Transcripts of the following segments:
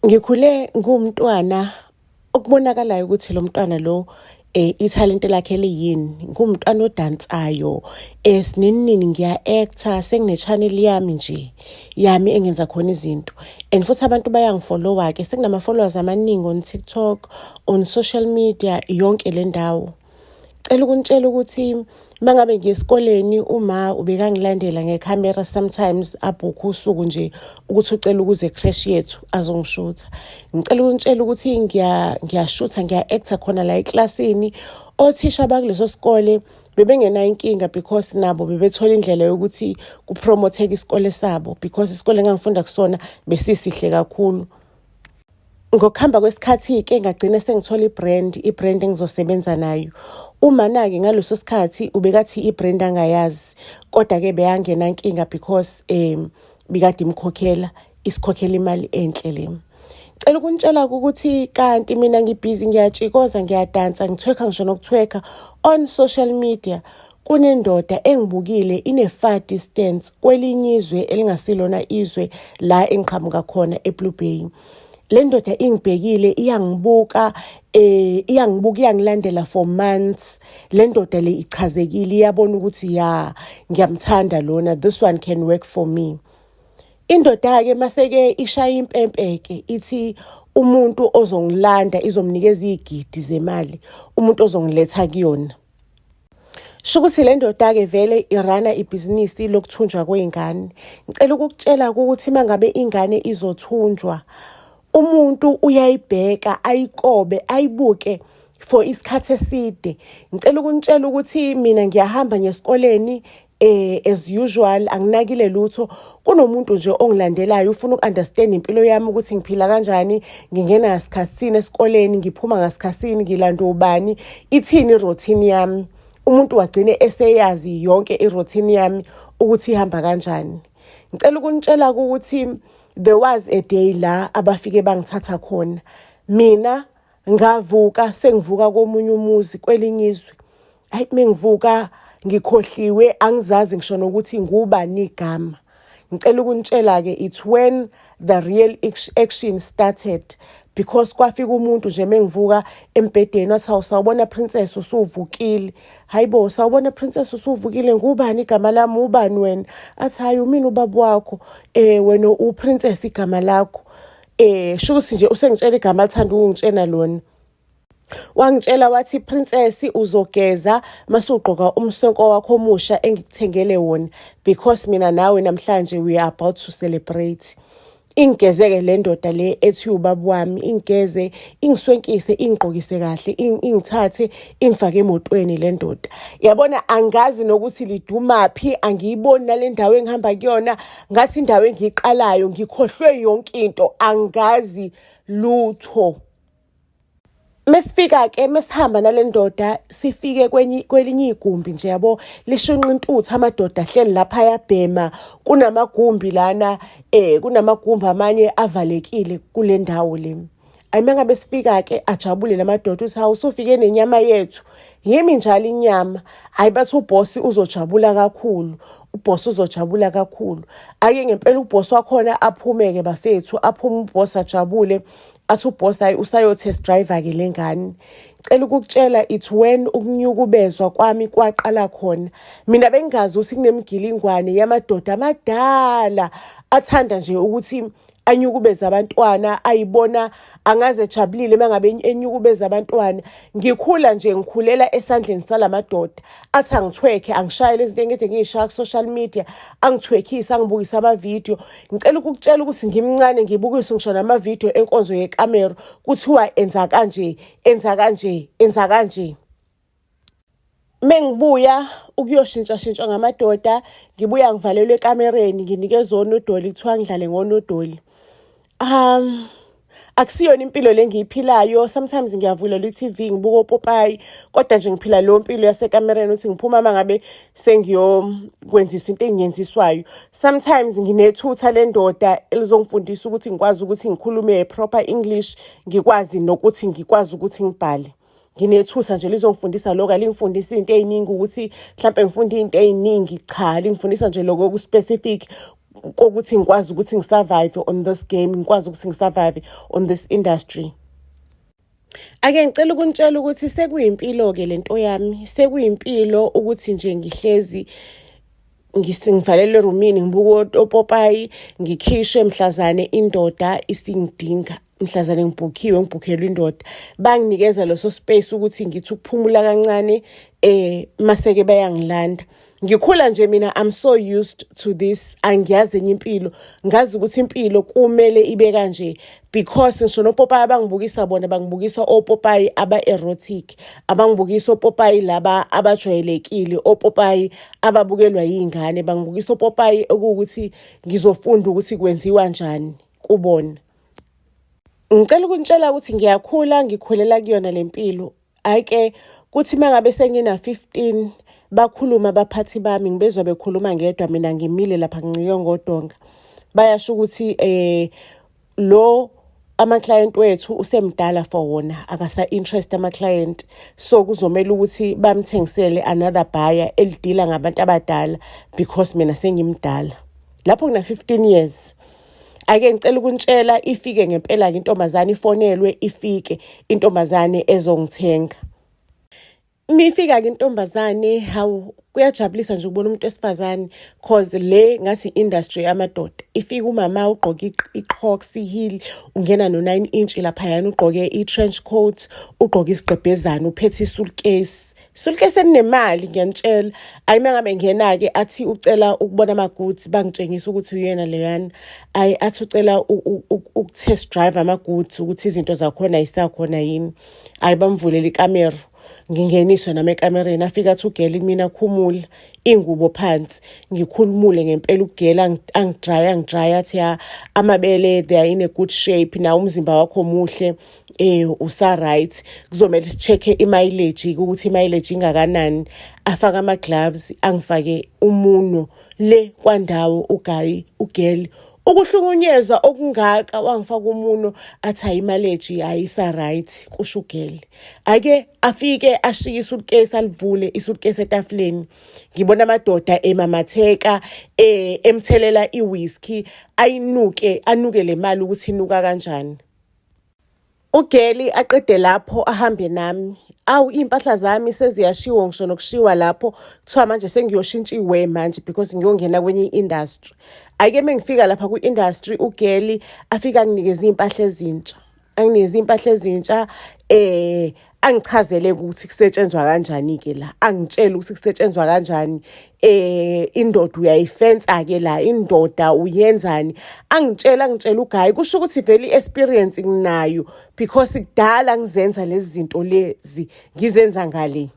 Ngikhule ngiwumntwana okubonakalayo ukuthi lo mntwana lo ithalente lakhe liyini. Ngiwumntwana odansayo, sininini ngiya-act-a, sengine-channel yami nje yami engenza khona izinto. And futhi abantu bayangi-follow-a-ke, senginama-followers amaningi on TikTok, on social media, yonke le ndawo. Cela ukunitshela ukuthi uma ngabe ngiya esikoleni uma ubekangilandela ngekhamera sometimes abhukhe usuku nje ukuthi ucela ukuze e-creche yethu azongishutha. Ngicela ukunitshela ukuthi ngiyashutha ngiya-act-a khona la eklasini. Othisha bakuleso sikole bebengenayo inkinga because nabo bebethola indlela yokuthi ku-promote-eke isikole sabo because isikole engangifunda kusona besisihle kakhulu. Ngokuhamba kwesikhathi-ke ngagcina sengithola i-brand, i-brand engizosebenza nayo. Umana-ke ngaleso sikhathi ubekathi i-brand angayazi, kodwa-ke beyangenankinga because bikade imkhokhela, isikhokhela imali enhle le. Cela ukunitshela-ke ukuthi kanti mina ngibhizi ngiyatshikoza, ngiyadansa, ngithwekha ngisho nokuthwekha on social media. Kunendoda engibukile ine-far distance kwelinye izwe elingasilona izwe la engiqhamuka khona e-Blue Bay. Le ndoda ingibhekile iyangibuka, iyangibuka iyangilandela for months. Le ndoda le ichazekile iyabona ukuthi ya ngiyamthanda lona, this one can work for me. Indoda-ke mase-ke ishaya impempe-ke ithi umuntu ozongilanda izomnikeza iy'gidi zemali, umuntu ozongiletha kuyona. Sho ukuthi le ndoda-ke vele i-run-a ibhizinisi lokuthunjwa kwey'ngane. Ngicela ukukutshela-ke ukuthi uma ngabe ingane izothunjwa, umuntu uyayibheka ayikobe ayibuke for isikhathi eside. Ngicela ukunitshela ukuthi mina ngiyahamba ngesikoleni as usual anginakile lutho. Kunomuntu nje ongilandelayo ufuna uku-understand impilo yami ukuthi ngiphila kanjani, ngingena ngasikhathini esikoleni, ngiphuma ngasikhathini, ngilandwa ubani, ithini i-routine yami. Umuntu wagcine eseyazi yonke i-routine yami ukuthi ihamba kanjani. Ngicela ukunitshela-ke ukuthi there was a day la abafike bangithatha khona. Mina ngavuka sengivuka komunye umuzi kwelinye izwe. Hayi mengivuka ngikhohliwe angizazi ngisho nokuthi ngubani igama. Ngicela ukunitshela-ke it's when the real action started because kwafika umuntu nje mengivuka embhedeni wathi hawu sawubona princess usuvukile. Hayi bo sawubona princess usuvukile ngubani igama lami ubani wena? Athi hayi umina ubaba wakho wena u-princess igama lakho. Sho ukuthi nje usengitshela igama athanda ukungitshela lona. Wangitshela wathi princess uzogeza mase ugqoka umswenko wakho omusha engikuthengele wona because mina nawe namhlanje we are about to celebrate. Ingigeze-ke le ndoda le ethi ubaba wami, ingigeze, ingiswenkise, ingigqokise kahle, ingithathe, ingifake emotweni le ndoda. Yabona angazi nokuthi lidumaphi, angiyiboni nale ndawo engihamba kuyona, ngathi indawo engiyiqalayo ngikhohlwe yonke into, angazi lutho. Mesifika-ke mesihamba nale ndoda sifike kwelinye igumbi nje yabo lishunqa intuthu amadoda ahleli lapha ayabhema kunamagumbi lana kunamagumbi amanye avalekile kule ndawo le. Ayi uma ngabe sifika-ke ajabule la madoda uthi hawu usufike nenyama yethu. Yimi njalo inyama. Hhayi bathi ubhosi uzojabula kakhulu, ubhosi uzojabula kakhulu. Ake ngempela ubhosi wakhona aphume-ke bafethu, aphume ubhosi ajabule. Athi ubhosi hayi usayo-test drive-ke le ngane. Ngicela ukukutshela it's when ukunyukubezwa kwami kwaqala khona. Mina bengingazi ukuthi kunemigilingwane yamadoda amadala athanda nje ukuthi anyukubeze abantwana ayibona angaze ejabulile uma ngabe enyukubeza abantwana. Ngikhula nje ngikhulela esandleni salamadoda athi angithwekhe angishayele izinto engide ngiy'shaya ku-social media angithwekhise angibukise amavidiyo. Ngicela ukukutshela ukuthi ngimncane ngibukise ngisho namavidiyo enkonzo yekamero kuthiwa enza kanje, enza kanje, enza kanje. Mengibuya ukuyoshintshashintshwa ngamadoda, ngibuya ngivalelwe ekamereni nginikezwe onodoli kuthiwa ngidlale ngonodoli. Akusiyona impilo le engiyiphilayo sometimes ngiyavulela i-TV ngibuka opopayi kodwa nje ngiphila leyo mpilo yasekamereni ukuthi ngiphuma uma ngabe sengiyokwenziswa into engiyenziswayo. Sometimes nginethutha lendoda elizongifundisa ukuthi ngikwazi ukuthi ngikhulume proper English, ngikwazi nokuthi ngikwazi ukuthi ngibhale. Nginethusa nje lizongifundisa lokho, alingifundisi iy'nto ey'ningi ukuthi mhlampe ngifunde iy'nto ey'ningi, cha lingifundisa nje lokho oku-specific. Kokuthi ngikwazi ukuthi ngisurvive on this game, ngikwazi ukuthi ngisurvive on this industry. Ake ngicela ukunitshela ukuthi sekuyimpilo-ke lento yami, sekuyimpilo ukuthi nje ngihlezi ngivalelwe erumini, ngibuka opopayi, ngikhishwe mhlazane indoda isingidinga, mhlazane ngibhukhiwe, ngibhukhelwe indoda. Banginikeza leso space ukuthi ngithi ukuphumula kancane, maseke bayangilanda. Ngikhula nje mina, I'm so used to this. Angiyazi enye impilo, ngazi ukuthi impilo kumele ibe kanje, because ngisho nopopayi abangibukisa bona, bangibukisa opopayi aba-erotic, abangibukisa opopayi laba abajwayelekile, opopayi ababukelwa yiy'ngane. Bangibukisa opopayi okuwukuthi ngizofunda ukuthi kwenziwa njani kubona. Ngicela ukunitshela ukuthi ngiyakhula, ngikhulela kuyona le mpilo. Hhayi-ke, kuthi uma ngabe sengina-15, bakhuluma abaphathi bami, ngibezwa bekhuluma ngedwa, mina ngimile lapha ngincike ngodonga. Bayasho ukuthi lo ama-client wethu usemdala for wona, akasa-interest ama-client, so kuzomele ukuthi bamthengisele another buyer elidila ngabantu abadala, because mina sengimdala. Lapho ngina-15 years. Ake ngicela ukunitshela, ifike ngempela-ke intombazane, ifonelwe, ifike intombazane ezongithenga. Mifika-ke intombazane, hawu, kuyajabulisa nje ukubona umuntu wesifazane, 'cause le ngathi industry yamadoda. Ifika umama, ugqoke i-Crocs heel, ungena no-9 inch laphayana, ugqoke i-trench coat, ugqoke isigqebhezana, uphethe isuitcase, suitcase elinemali, ngiyanitshela. Ayi, uma ngabe ngena-ke, athi ucela ukubona ama-goods, bangitshengisa ukuthi uyena leyana. Ayi, athi ucela uku-test drive ama-goods, ukuthi izinto zakhona yisakhona yini. Ayi, bamvulela ikamero, ngingeniswe nami ekamereni. Afike athi ugirl kumina, "Khumula iy'ngubo phansi." Ngikhulumule ngempela ugirl, angidraye, angidraye, athi, "Ya, amabele, they are in a good shape na, umzimba wakho muhle, usa-right. Kuzomele si-check-e i-mileage, ukuthi i-mileage ingakanani." Afake ama-gloves, angifake umuno le kwandawo. Uguy, ugirl, ukuhlukunyezwa okungaka, wangifaka umuno, athi, "Hayi, imileage ayisa-right," kusho ugirl. Ake afike ashiye isuitcase, alivule isuitcase etafuleni, ngibona amadoda emamatheka, emthelela i-whisky, ayinuke, anuke le mali ukuthi inuka kanjani. Ugirl aqede lapho, ahambe nami. Awu, iy'mpahla zami seziyashiwo, ngisho nokushiwa lapho, kuthiwa manje sengiyoshintsha iwe manje, because ngiyongena kwenye i-industry. Ake mengifika lapha kwi-industry, ugirl afike anginikeze iy'mpahla ezintsha, anginikeze iy'mpahla ezintsha, angichazele ukuthi kusetshenzwa kanjani-ke la, angitshele ukuthi kusetshenzwa kanjani, indoda uyayifensa-ke la, indoda uyenzani. Angitshela, angitshela uguy. Kusho ukuthi vele i-experience nginayo, because kudala ngizenza lezi zinto lezi, ngizenza ngale.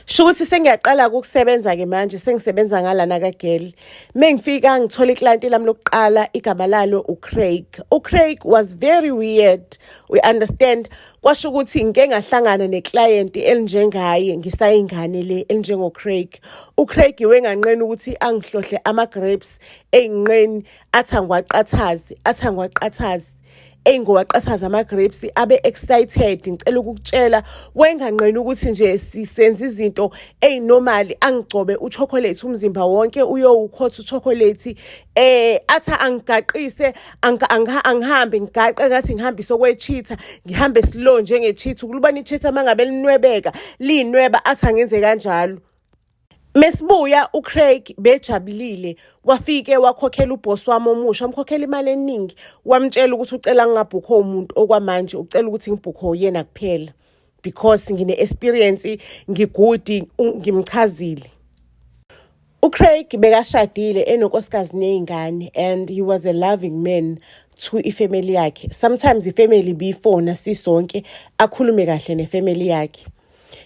Sho ukuthi sengiyaqala ukusebenza-ke manje, sengisebenza ngalana kagirl. Mengifika ngithola iclient lami lokuqala, igama lalo uCraig. UCraig was very weird, we understand. Kwasho ukuthi ngike ngahlangana neclient elinjengaye ngisayingane le, elinjengoCraig. UCraig wenganqeni ukuthi angihlohle ama-grapes ey'nqeni, athi angiwaqathazi, athi angiwaqathazi. Engowaqathaza ama-grapes, abe excited. Ngicela ukukutshela, wenganqeni ukuthi nje sisenza izinto ey'normal, angigcobe uchocolate umzimba wonke, uyowukhotha uchocolate, athi angigaqise, angihambe ngigaqe ngathi ngihambise okwe-cheetah, ngihambe slow njenge-cheetah, ukulubona i-cheetah uma ngabe linwebeka, liyinweba, athi angenze kanjalo. Mesibuya, uCraig bejabulile, wafike wakhokhela uboss wami omusha, wamkhokhela imali eningi, wamtshela ukuthi ucela ngingabhukho umuntu okwamanje, ucela ukuthi ngibhukho yena kuphela, because ngine-experience, ngigood, ngimchazile. UCraig bekashadile, enonkosikazi ney'ngane, and he was a loving man to ifamily yakhe. Sometimes ifamily bifona sisonke, akhulume kahle nefamily yakhe.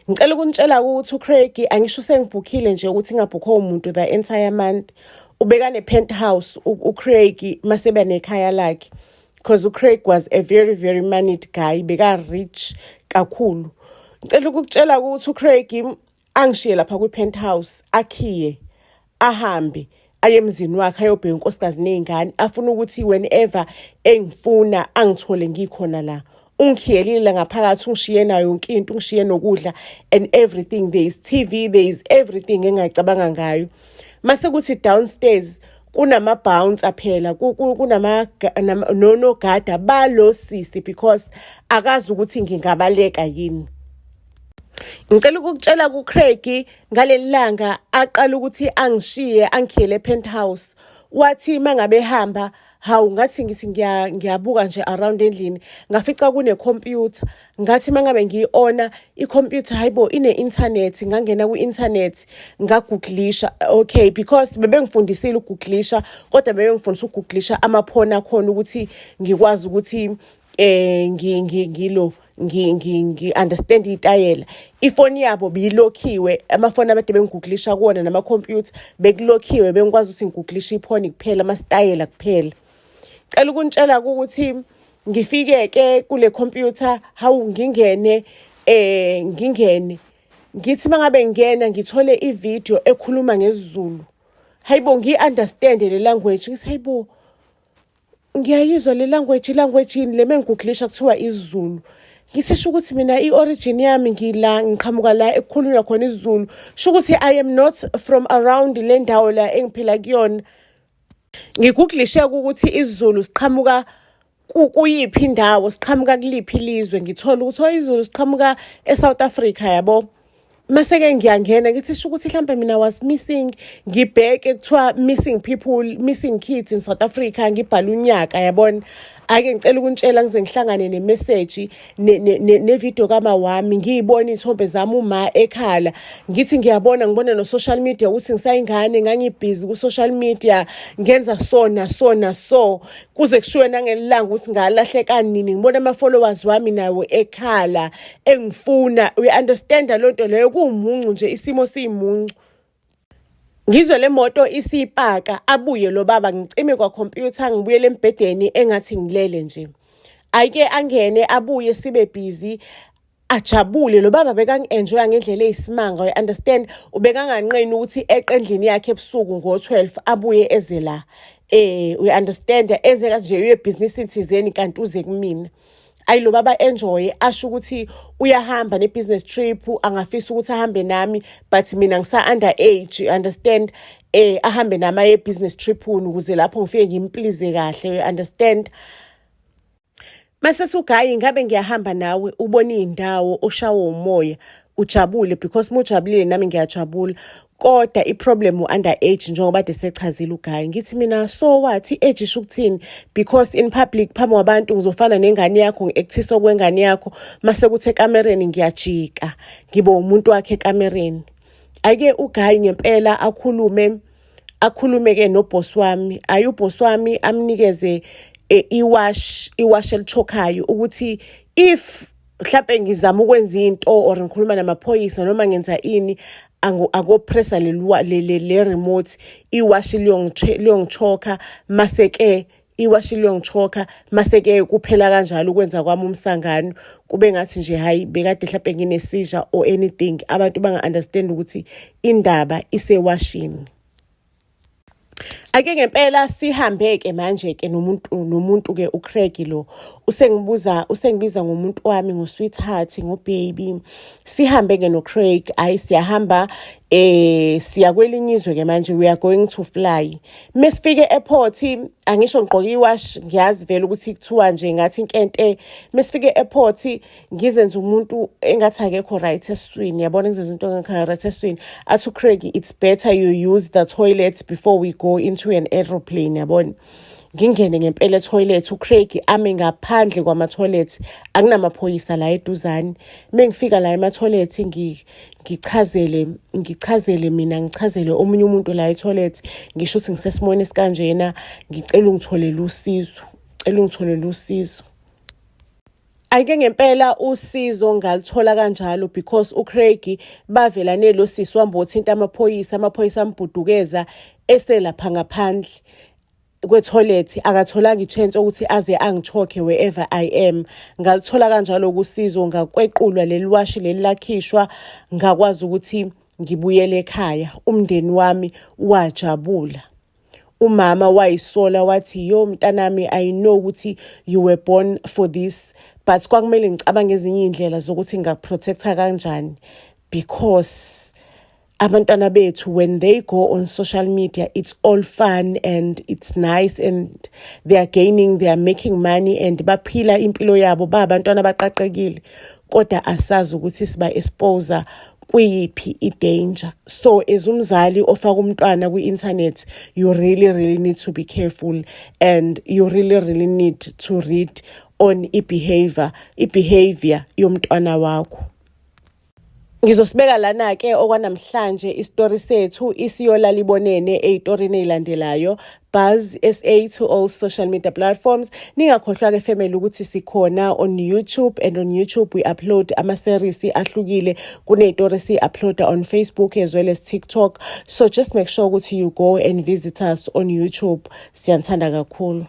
Ngicela ukunitshela ukuthi uCraig, angisho sengibhukhile nje ukuthi ngingabhukho umuntu the entire month. Ubeka ne-penthouse uCraig masebe nekhaya lakhe, because uCraig was a very very moneyed guy, beka rich kakhulu. Ngicela ukukutshela ukuthi uCraig angishiye lapha kwi-penthouse, akhiye, ahambe aye emzini wakhe, ayobheka unkosikazi ney'ngane, afuna ukuthi whenever engifuna angithole ngikhona la. Ungikhiyelile ngaphakathi, ungishiye nayo yonke into, ungishiye nokudla and everything. There is TV, there is everything engingayicabanga ngayo. Mase kuthi downstairs Kunama-bouncer phela, kunama nonogada balo sisi because akazi ukuthi ngingabaleka yini. Ngicela ukukutshela kuCraig, ngaleli langa aqala ukuthi angishiye, angikhiyele e-penthouse, wathi mangabe ehamba, hawu, ngathi ngithi ngiyabuka nje around endlini, ngafica kune-computer. Ngathi mangabe ngiyi-ona ikhompyutha, hayibo, ine-internet. Ngangena kwi-internet, ngagooglisha. Okay, because bebengifundisile ukugooglisha, kodwa bebengifundisa ukugooglisha amaphone akhona ukuthi ngikwazi ukuthi ngilo ngi-understand itayela. Ifoni yabo biyilokhiwe, amafoni abade bengigooglisha kuwona namakhompyutha bekulokhiwe, bengikwazi ukuthi ngigooglishe iphoni kuphela, amasitayela kuphela. Cela ukuntshela ukuthi ngifike-ke kule khompyutha, hawu, ngingene, ngithi mangabe ngingena, ngithole ividiyo ekhuluma ngesiZulu. Hayibo, ngiyi-understand le language. Ngithi, hayibo, ngiyayizwa le language, ilanguage yini le? Mengigooglisha, kuthiwa isiZulu. Ngithi, sho ukuthi mina i-origin yami ngila, ngiqhamuka la ekukhulunywa khona isiZulu. Sho ukuthi I am not from around le ndawo la engiphila kuyona. Ngigugulishe ukuthi isiZulu siqhamuka kuyiphi indawo, siqhamuka kuliphi ilizwe. Ngithola ukuthi, oh, isiZulu siqhamuka e-South Africa, yabo. Mase-ke ngiyangena, ngithi, sho ukuthi mhlampe mina was missing. Ngibheke, kuthiwa missing people, missing kids in South Africa. Ngibhala unyaka, yabona. Ake ngicela ukuntshela, ngize ngihlangane nemeseji nevidiyo kama wami, ngiyibone iy'thombe zami, uma ekhala. Ngithi ngiyabona, ngibona no-social media ukuthi ngisayingane, ngangibhizi ku-social media, ngenza so na so na so, kuze kushiwe nangelilanga ukuthi ngalahleka nini. Ngibona ama-followers wami nawo ekhala engifuna. Uyi-understanda loo nto leyo? Kuwumuncu nje, isimo siyimuncu. Ngizwe le moto isipaka, abuye lo baba. Ngicime kwakhompyutha, ngibuyele embhedeni engathi ngilele nje. Ayike angene, abuye, sibe busy, ajabule lo baba. Bekangi-enjoya ngendlela eyisimanga, you understand? Ubekanganqeni ukuthi eqe endlini yakhe ebusuku ngo-12, abuye eze la, uyi-understand, enze kanje uye ebhizinisini thizeni, kanti uze kumina. Ayi, lo baba enjoy, asho ukuthi uyahamba ne-business trip, angafisa ukuthi ahambe nami, but mina ngisa-under age, you understand? Ahambe nami aye business trip ukuze lapho ngifike ngimplease kahle, you understand? Mase ugayi, ngabe ngiyahamba nawe, ubone iy'ndawo, ushawe umoya, ujabule, because uma ujabulile nami ngiyajabula, kodwa i-problem u-under age, njengoba kade sechazile ugayi. Ngithi mina, so what, i-age isho ukuthini? Because in public, phambi kwabantu, ngizofana nengane yakho, ngi-actisa okwengane yakho. Mase kuthi ekamereni ngiyajika, ngibe umuntu wakhe ekamereni. Ake ugayi ngempela akhulume, akhulume-ke nobhosi wami. Ayi, ubhosi wami amnikeze iwashi, iwashi elichokhayo, ukuthi if mhlampe ngizama ukwenza into or ngikhuluma namaphoyisa noma ngenza ini, akopressa le remote, iwashi liyongichokha. Mase-ke iwashi liyongichokha, mase-ke kuphela kanjalo ukwenza kwami umsangano, kube ngathi nje hayi, bekade mhlampe ngine-seizure or anything, abantu banga-understand ukuthi indaba isewashini. Ake ngempela sihambe-ke manje-ke nomuntu-ke uCraig lo usengibuza, usengibiza ngomuntu wami, ngo-sweetheart, ngo-baby. Sihambe-ke noCraig. Ayi, siyahamba, siya kwelinye izwe-ke manje, we are going to fly. Mesifike e-airport, angisho ngigqoke iwashi, ngiyazi vele ukuthi kuthiwa nje ngathi inkente. Mesifike e-airport, ngizenze umuntu engathi akekho right esiswini, yabona, ngizenze into engekho right esiswini. Athi uCraig, "It's better you use the toilet before we go into an aeroplane," yabona. Ngingene ngempela etoilet, uCraig ame ngaphandle kwama-toilet, akunamaphoyisa la eduzane. Mengifika la ema-toilet, ngichazele mina, ngichazele omunye umuntu la etoilet, ngisho ukuthi ngisesimweni esikanjena, ngicela ungitholele usizo, cela ungitholele usizo. Ake ngempela usizo ngalithola kanjalo, because uCraig bavela nelo sisi, wambothinta amaphoyisa, amaphoyisa ambhudukeza eselapha ngaphandle kwethoyilethi, akatholanga i-chance ukuthi aze angichokhe wherever I am. Ngalithola kanjalo usizo, ngakwequlwa leli washi leli, lakhishwa, ngakwazi ukuthi ngibuyele ekhaya. Umndeni wami wajabula. Umama wayisola, wathi, "Yo mntanami, I know ukuthi you were born for this, but kwakumele ngicabange ezinye iy'ndlela zokuthi ngingakuprotecta kanjani, because Abantwana bethu, when they go on social media, it's all fun and it's nice and they are gaining, they are making money and baphila impilo yabo, ba abantwana abaqaqekile, kodwa asazi ukuthi siba expose kwiyiphi i-danger. So as umzali ofaka umntwana kwi-internet, you really, really need to be careful and you really, really need to read on i-behavior yomntwana wakho. Ngizosibeka lana-ke okwanamhlanje isitori sethu, isiyolala ibonene ey'torini ey'landelayo. Buzz SA to all social media platforms. Ningakhohlwa-ke, family, ukuthi sikhona on YouTube, and on YouTube we upload ama-series ahlukile kuney'tori esiyi-uploada on Facebook as well as TikTok. So just make sure ukuthi you go and visit us on YouTube. Siyanithanda kakhulu.